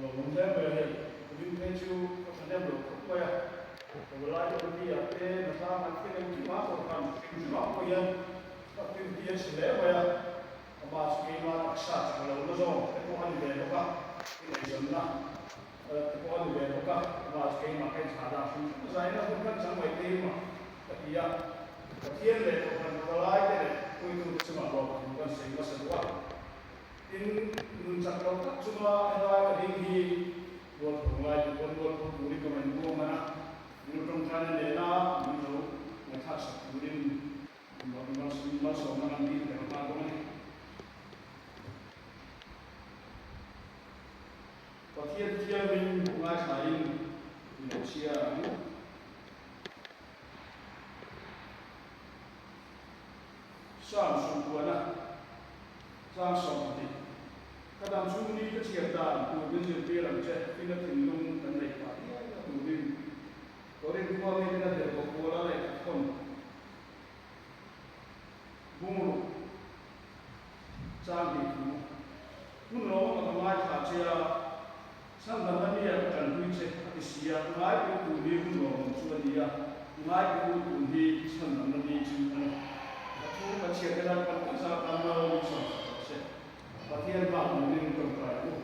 Lawmawm hle mai a hei, kumin phei chu ka thahnem lo khawp mai a, Tawlai Committee ah te Natlang an thil engkim a kohhran hrim hrim ah pawh hian ka activity a chhe hle mai a, amah chu keimah taksa chak lo na zawng te pawh a ni ve bawk a, ineizawnna te pawh a ni ve bawk a, amah chu keimah ka inthlah dan hrim hrim a zaina hun kan chang mai thei mah ka ti a, Pathian leh kohhran tawlai te leh puitute chungah lawmthu kan sawi hmasa duh a. Tin, nun chak lo tak chunga helai ka ding hi Mualpho ngai tih pawn Mualpho turin ka ngaih muang man a, min lo tawngtaina nena min lo ngaihthlak sak turin malsawmna kan dil tel nghal bawk a ni. Pathian thiamin ngaithlain i lo chhiar ang. Psalm sawmpuana chang 20. Ka dam chhung ni ka chhiar dan tur min zirtir ang che, tina thinlung kan neih pah hial na turin Korin khua miten a tel bawk Paula lehkha thawn bungruk chang hnih thu. Hmun lawm a ka ngaithla che a, chhandamna mi a ka tanpui che a ti si a, ngaipui tur hi hun lawmawm chu a ni a, ngaipui tur hi chhandamna ni chu a ni. A thu ka chhiat te lalpan kan zar tan mal min sawm sak rawh se. Pathian bak nungin tawngtai u.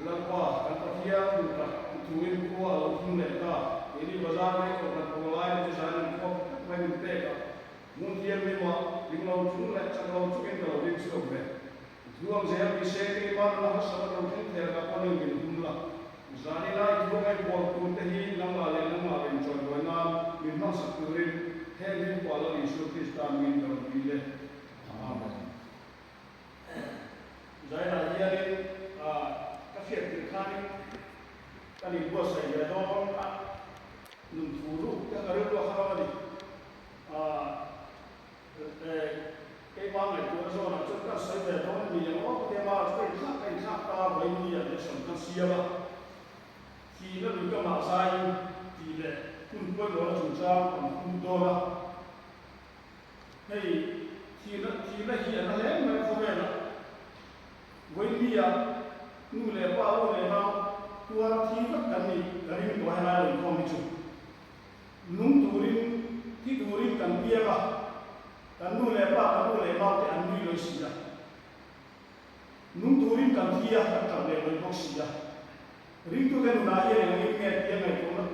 Lalpa, kan Pathian duhta i thuin khua a lo thim leh ta, keini bazar vei kohhran pawlai te chu zan inkhawm tak mai min pek a, Hmun thianghlimah ding lo chung leh chak lo chungin ka lo ding chhuak ve. Thuang zel ni se keimah nuna harsat a lo thleng thei a ka pawn in min hum la. Zani lai thuang ei bual tur te hi nangmah leh nangmah min chawimawi nan min hmangsak turin heng hi upa Lal Isua Krista min ka rawn dil e. Amen. Zainah hianin ka hriat tirh khanin kan inbuatsaih ve dawn a, nun thu ruk te ka rilru a kha ram a ni. Keimah ngaihtuahna zawnah chuan kan sawi ve dawn a ni ang aw, tema chu ka inthlak ka inthlak ta vawiin a lesson kan siam a, thihna lui ka mah zaiin tih leh hun pawimawhna chungchang kan hmu dawn a, hei thihna thihna hi a na hle mai khawvelah vawiin ah nu leh pa u leh nau tuar thi vek kan nih ka ring tawh helai lo inkhawm hi chu. Nung turin, thi turin kan piang a, kan nu leh pa, kan u leh nau te an nui lawih si a. Nung turin kan thi a, kan ṭap leh lawih bawk si a. Ringtute nunah hian engangin nge tia ngaihtuahna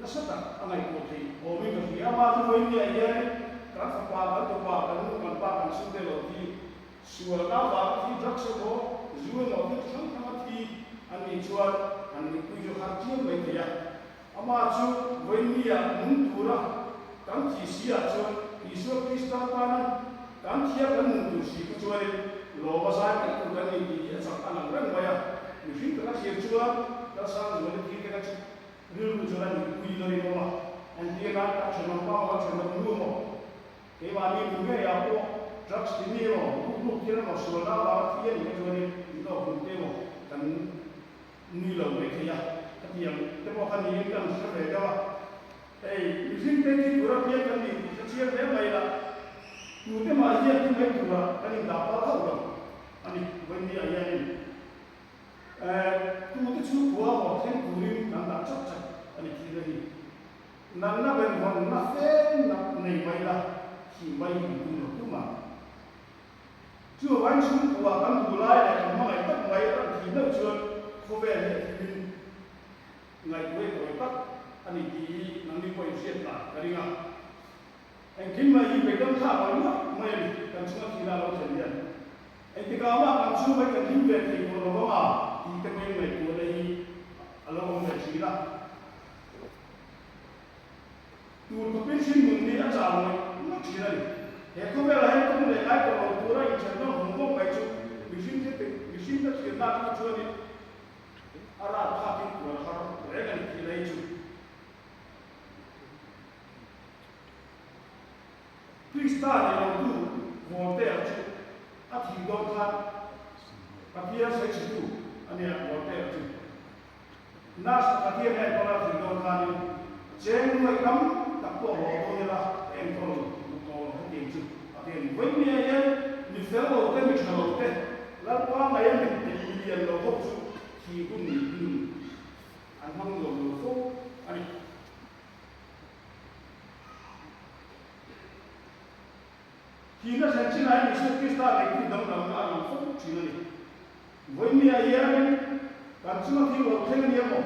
nasa tak a ngaihtuah theih awmin ka hria. Amah chu vawiin niah hian kan fapa, kan tupa, kan nu, kan pa, kan chhungte lo thi, sualna avanga thi, drugs emaw, zu emaw thil hrang hranga thi an nih chuan an nihpui chu har chiam mai thei a. Amah chu vawinia nung tura kan thih si ah chuan Isua Krista tana kan thia kan nun tur si kha chuanin lawm a zai mai tur kan ni tih hi a chak a lang reng mai a. Mihring taka thlir chuan Lalsangzuali thil te kha chu rilru chuan a nihpui na rinawm a, entir nan kan thenawm pa maw kan thenawm nu maw keimahni nu ngeiah pawh drugs ti mi emaw ruk ruk thil emaw sualna avanga thi a nih kha chuanin min awk hmun te emaw kan Nui lo mai thei a, ka ti ang te pawh kha niin ka han hre ve deuh a. Hei, mihring te thi tura piang kan nih tih kha chiang hle mai la, tute mah hian thi mai tura kan indah pal hauh lo a ni. Vawinia hianin tute chhungkua maw thleng turin kan dah chak chak a ni thil a ni. Nanna benvawnna fem nak nei mai la, thih mai kan tum lo tumah. Chuvangin chhungkua kan duh lai leh kan hmangaih tak mai a rawn thih meuh chuan khawvel hi a thimin ngaihtuah tawi tak a ni tih hi nangni pawh inhriat dan ka ring a. Engkim mai hi beidawng thlak lo ngawt mai a ni kan chunga thihna a lo thlen hian. Engtikah mah kan chhung mai kan hlim ve thei tawh lo vang a tih te pawhin ngaihtuahna hi a lo awm ve thin a. Tur khawpin hringnun hi a chau ngawih ngawih thin a ni. He khawvelah hian tum leh ngai tawh lo tura inthen nawm vawng vawng mai chu mihring te mihring te thirna atanga chuanin a rat phakin tuar har reng a ni tih lai chu. Krista nei lotu Voltaire chu a thih dawn khan Pathian sawichhetu a nia Voltaire chu. Nurse pakhat hian a enkawl a thih dawn khanin cheng nuai tam tak pawh hlawh dawn ila ka enkawl duh tawh lo hetiang chu a ti a ni. Vawinia hian mi fel lo te, mi tha lo te, Lalpa ngaia min tih milian lo ho chu chinah hian Isua Krista neitu danglamna a lang fo thin a ni. Vawinia hianin kan chunga thil lo thleng a nia maw?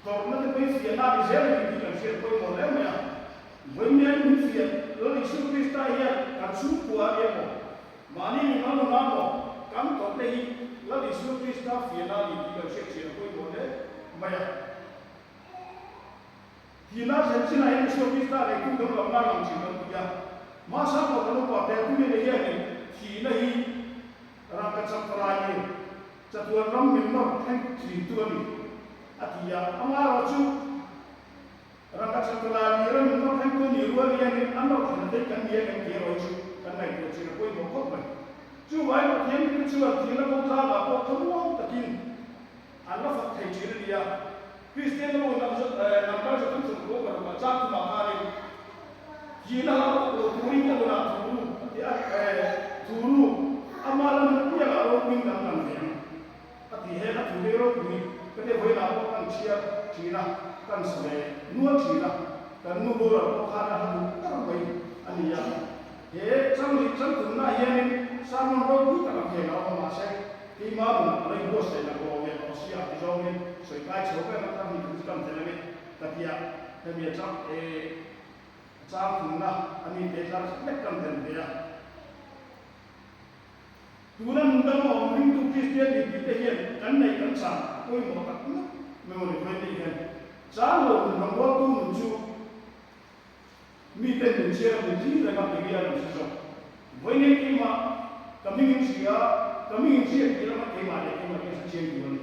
Tawrhna te pawhin fiahna a ni zel a ni tih kan hriat pawimawh hle mai a. Vawinia in min fiah Lal Isua Krista hian kan chhungkua a nia maw? Mahni mimal nuna maw? Kan tawrhna hi Lal Isua Krista fiahna a ni tih kan hriat chian pawimawh hle mai a. Thihna thlen chinah hian Isua Krista neitu danglamna lang thin kan ti a. Mahse a pawh kan upa te tunge hianin thihna hi rangkachak palai ni chatuan ram min nawr thleng thintu a ni a ti a. Amaherawhchu rangkachak palai ni ram min nawr thlengtu a nih rual hianin a nawr thlen daih kan ni a kan ti erawh hi chu kan ngaihtuah chin a pawimawh khawp mai. Chuvangin Pathian mite chuan thihna kawngtlangah pawh thlamuang takin An la fak thei thin a nia. Kristian lam aw number zathum sawmkua paruk ah chang thumah khanin thihna hlau tak lo turin ka nunah thuru a ti a, thuru ama la nun piangah ropuiin kan lang ve ang a ti. He a thu hi ropui ka tia vawiinah pawh kan chhiar thin a, kan sa ve nual thin a, kan nu boral pawh khan a hla duh ber mai a ni a. He changlih changtumna hianin sermon ropui tak a pheng a awm a, mahse Keimah nunah ka lei buatsaih la aw ve tawh si a ti zawngin sawi kai chho ber a hni thu chu kan tel ange ka ti a, hemi a chang e a chang thumna a mi te tlar khat lek kan tel ve a. Tuna nun dang a awm ringtu Kristian inti te hian kan neih kan chang a pawimawh tak meuh meuh a ni vawi te hian chang lo nun rawngbawltu nun chu Miten min chhiar a min thlir reng a ti nge a rawn hre zawk. Vawiin keimah ka hming in hria, ka hming in hriat tih lamah keimah leh keimah hian hre chiang tur a ni.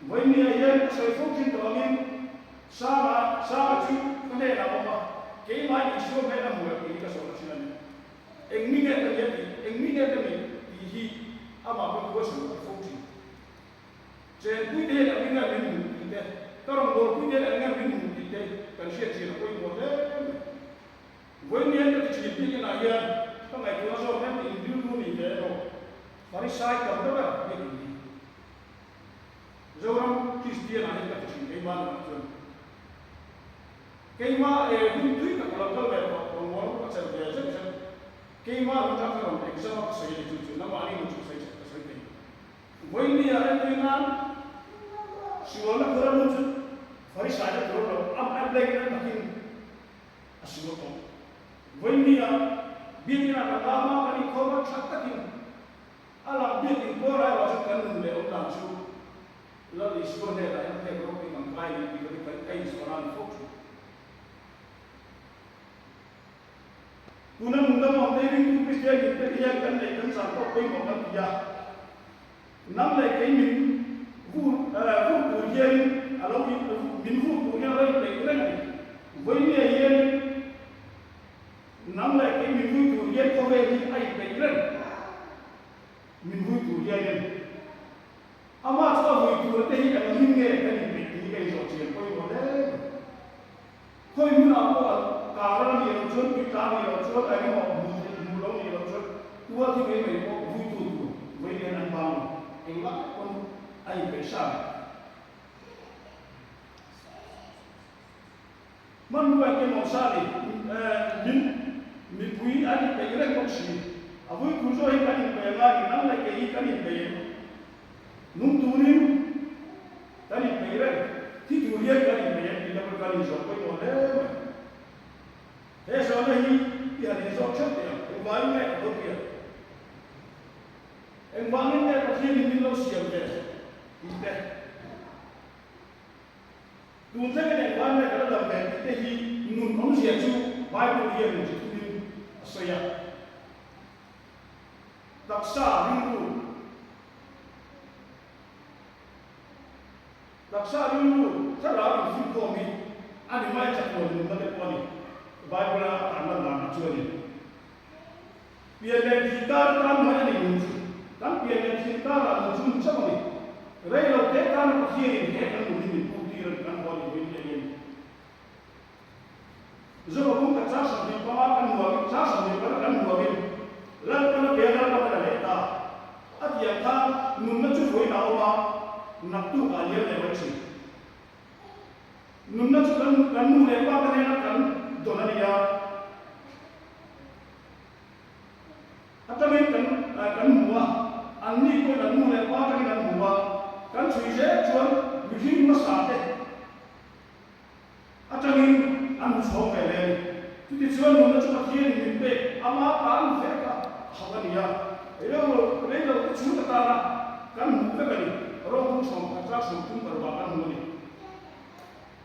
Vawiin ni ah hian ka sawi fo thin tawh angin Sanga, Sanga chu ka hnenah a awm a, keimahin Isua hmel a hmu lo tih hi ka sawi thin a ni. Eng mi nge ka nia tih, eng mi nge ka nih tih hi amah pawn question ka ti fo thin. Chenpui te hian engin nge min hmuh tih te, ka rawngbawlpui te hian engin nge min hmuh tih te kan hriat chian a pawimawh hle mai. Vawiin hian ka ti thin bik inah hian ka ngaihtuahna zawk hian in rilru ni ve emaw Farisai tam deuh ber hi in ni. Zoram Kristian ah hian ka ti thin keimah nunah chuan keimah e hun tui tak a lo kal ve tawh rawngbawlna pawh ka chelh ve zeuh zeuh. Keimah nun atang ka rawn exam a ka sawi a ni chu chu nangmahni nun chu ka sawi ka sawi thei. Vawinia entir nan sualna khur a lut chu Farisai na tur lo am a blame na takin a sual tawh. Vawinia biakina kan lama kan inkhawm a tha takin a lang biakin pawl ai erawh chuan kan nun leh awm dan chu Lal Isua hnenah hian phek ropui kan kai ni tih ka ka inchhuah nan fo thin. Tuna nungdam awm te ringtu Kristian nih te hian kan neih kan chang pawh pawimawh kan ti a. Nang leh kei min vur vur tur hianin a lo in min vur tur hian a lo inpeih reng a ni. Vawinia hianin nang leh kei min vui tur hian khawvel hi a inpeih reng min vui tur hianin. Amah chu a vui tur te hi engin nge kan inpeih tih hi ka inzawh chian pawimawh hle mai. Khawi hmunah pawh an kar a nih loh chuan, tui tla nih loh chuan, eng emaw hmuh theih hmuh lo nih loh chuan tual thi mai mai pawh vuitu tur vawi lian an bang lo. Engmah pawn a inpeih sa reng. Hmanrua engkim awm sa ni, min mipui an inpeih reng bawk si. A vui tur zawh hi kan inpeih anga ni, nang leh kei hi kan inpeih em? Nung turin kan inpeih reng, thi tur hian kan inpeih em tih te pawh kan inzawh pawimawh hle mai. He zawhna hi i han inzawh theuh teh ang, engvangin nge ka lo pian? Engvangin nge Pathianin min lo siam ve tih te? Tun thlengin engvangin nge ka la dam ve tih te hi nun awmzia chu Bible hian min ti thumin a sawi a. Taksa rilru Taksa rilru thlarau infinkhawm hi a ni mai chak lo nunna te pawh a ni. Bible-a a tarlan danah chuan in pian leh thih kar atan mai a ni nun chu. Kan pian leh thih karah nun chu ni chauh a ni. Rei lo te tana Pathianin he kan nun hi min puk tir a ni kan haw ni min leh in. Zofa kung khat chang 25 kan nuamin chang 25 kan nuamin Lalpan a pe a, Lalpan a la leh ta. A ti ang khan nunna chu vawiin a awm a, naktuk ah liam leh mai thin. Nunna chu kan kan nu leh pa te hnena kan dawn a ni a. kan hmu a, anni pawhin an nu leh pa atangin an hmu a, kan chhui zel chuan mihring hmasa te atangin an hmu chhawng ve leh a ni. Chutichuan nunna chu Pathianin min pek ama tan vek a hauh a ni a, reilo reilo te chhung atana kan hmuh vek a ni, rawng thum sawm khat chak 30 parukah kan hmu a ni.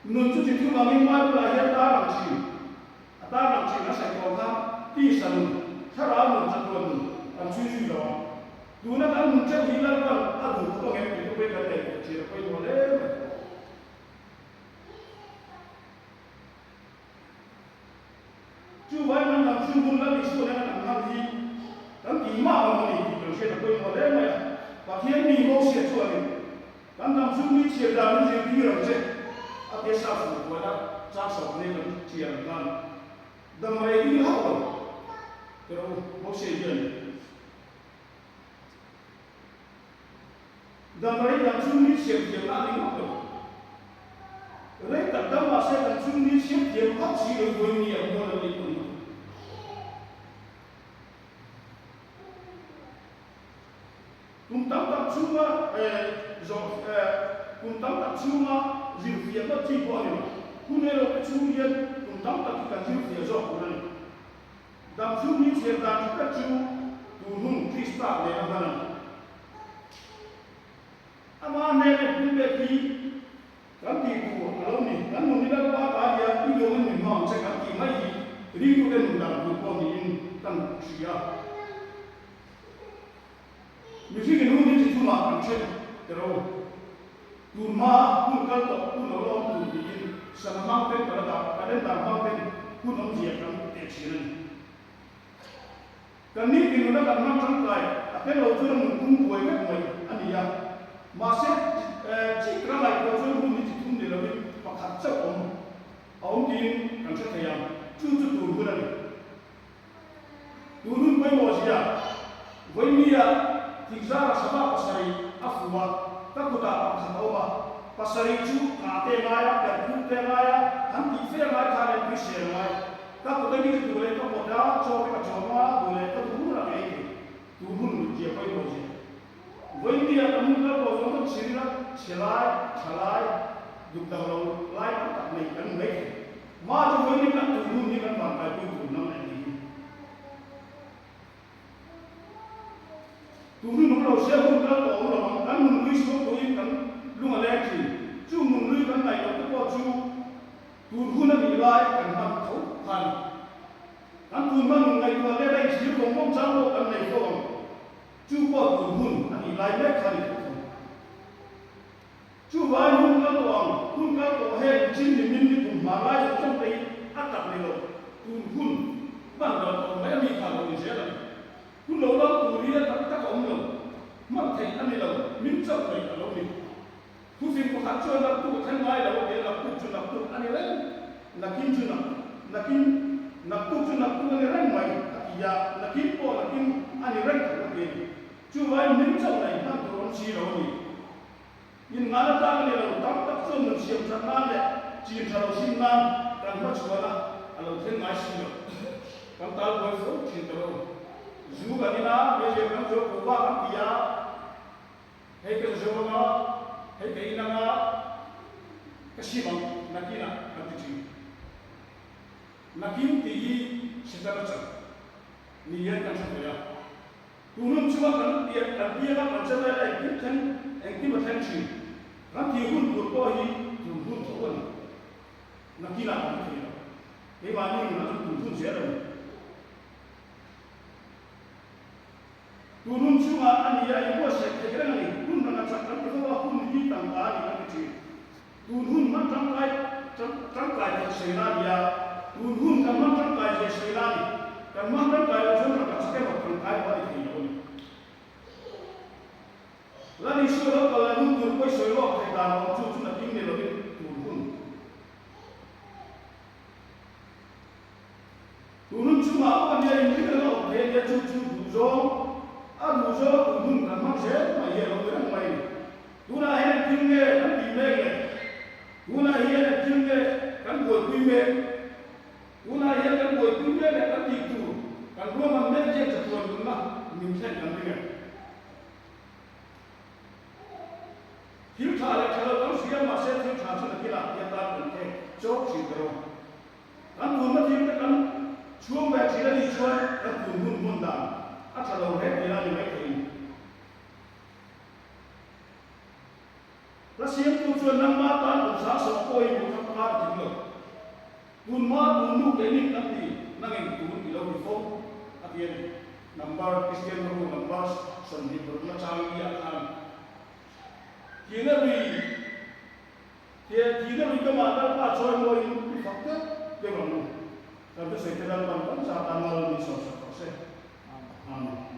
Nun chu chi thum angin Bible-ah hian tarlang thin. A tarlang thin a sawi tawh kha tisa nun, thlarau nun, chatuan nun kan chhui zui lo ang. Tuna kan nun theuh hi Lalpan a duh khawp angem tih te pawhin kan ngaihtuah thin a pawimawh hle mai. Chuvai kan dam chhung hun Lal Isua nena kan hman hi kan tih mah awm a ni tih kan hriat a pawimawh hle mai a. Pathian mi Mosia chuanin kan dam chhung ni chhiar dan min zirtir ang che a tia sa fur kuaina chang sawm hle kan chhiar ang khan dam rei ding hauh lo teh rawh u Mosia hian Dam rei dam chung ni chhiar thiamna a ni ngawt lo. Rei tak dam mahse dam chung ni chhiar thiam hauh si lo vawi mi a mual a ni pawh ni lo. Kum tam tak chhunga zawh kum tam tak chhunga zirfiahna chi pawh a ni lo. Hun erawh te chhung hian kum tam tak hi kan zirfiah zawk tur a ni. Dam chhung ni chhiar dan tha ber chu tun hun Krista nena hman a ni. Ama hnena in pum pek hi kan tih tur a lo ni. Kan nun hi Lalpa ta hian i duangin min hma ang che kan tih mai hi ringtute nun dan tur pawh niin kan hria. Mihringin hun hi chi thumah kan then tero. Tun hma hun kal tawh hun lo la awm tur tiin sana hmang ten calendar hmang ten hun awmzia kan teh thin a ni. Kan ni ti nuna kan hman tangkai a tel lo chuan a nun pum buai vek mai a ni a. Mahse, chik ram ai pawh chuan hun hi chi thum ni loin pakhat chauh awm a awm tiin kan hre thei ang. Chu chu tur hun a ni. Tun hun pawimawh zia, Vawimia thingzara sava pasarih a fu a, ka kutah pakhat a awm a. Pasarih chu kah te ngai a, perh khum te ngai a, han tih fe ngai kha leh tuisel ngai. Ka kut a mi chu duh leh ka pawt a, chaw te ka chawm a, duh leh ka duh hun a ka ei thei. Tun hun mit zia pawimawh zia. Vawimia ka hmun kal pawh zawng zawng chhir ila, chhe lai, tha lai, duk dang lo lai tam tak nei kan hmu mai thei. Mah chu vawimia kan tun hun hi kan vankaipui tur hnam leh ni hi. Tun hun awm lo se hun kal tawh awm lo ang, kan nun lui sual pawhin kan lung a leng thin. Chung nun lui kan ngaih loh te pawh chu Tun hun a nih lai kan hman tho kha a ni. Kan tun hma nun ngaihtuah leh a inchhir vawng vawng chang pawh kan nei fo ang. Chu pawh tun hun a nih lai mek kha a ni tho thung. Chuvai hun kal tawh ang, hun kal tawh heng chin ni min ni kum hma lai zawng zawng te hi a tak ni lo. Tun hun hman ral tawh mai a mi kha lo ni zel a ni. Hun lo lam tur hi a tak tak a awm lo. Hman theih a ni lo, min chauh mai a lo ni. Thufing pakhat chuan naktuk a thleng ngai lo a ti a, naktuk chu naktuk a ni reng, nakin chu nak, nakin, naktuk chu naktuk a ni reng mai a ti a, nakin pawh nakin a ni reng tho a ti a ni. Chuvangin min chauh nei hman tur awm si lo a ni. Innghahna tlang a ni lo, tam tak chuan nun siam that nan leh chin tha lo sim nan kan hmachhuan a, a lo thleng ngai si lo. Kan tal buai fo thin ta lo. Zu kan in a, meizial kan zual kuh vak an ti a. Hei ka zo anga, hei ka in anga, ka sim ang, nakinah kan ti thin. Nakin tih hi Setana chan ni hian kan hre thei a. Tunun chunga kan pian kan pianga kan che vel a engkim thleng engkim a thleng thin. Kan tih hun tur pawh hi tun hun tho a ni. Nakinah kan ti thei lo. Keimahni nunah chuan tun hun zel a ni. Tun hun chungah a ni a, inbuatsaih theih reng a ni. Hun ranga chak kan ti fo a, hun hi tangka a ni kan ti thin. Tun hun hman tangkai tangkai theih sawi la a ni a, tun hun kan hman tangkai zia sawi la a ni. Kan hman tangkai loh chuan ranga chak emaw tangkai pawh a ni thei lo a ni. Lan Isua lo kal leh hun tur pawi sawi lawk theih dan a awm chu chu nakin ni lovin tun hun. Tun hun chungah pawh nia in ring reng a awm thei a nia chu chu duh zawng a duh zawng a tun hun kan hmang zel mai hi a lo ni reng mai a ni. Tunah hian engthil nge kan tih mek le? Tunah hian engthil nge kan buaipui mek? Tunah hian kan buaipui mek leh kan tih tur kan ruahman mek hian chatuan nunna min thlen kan ring em? Thil tha leh tha lo kan hria mahse thil tha chu nakinah tia tan kan khek chawk thin ta rawh. Kan tunna thil te kan chhuang ve thin a nih chuan kan tun hun hmun dan a tha lo hle tih a ni mai thei. Hla siamtu chuan nangma tan kum 70 pawhin mi thap kha a tling lo. Tun hma tun nu keini kan ti nangin tun i lo ti fo a ti a ni. Number Kristian hmaru number 26 na chang i ah khan thihna lui He thihna lui ka mah Lalpa chawi mawiin i fak deuh deuh ang u. Kan thusawi te Lalpan tam zat a mal min sawmsak rawh se. Amen.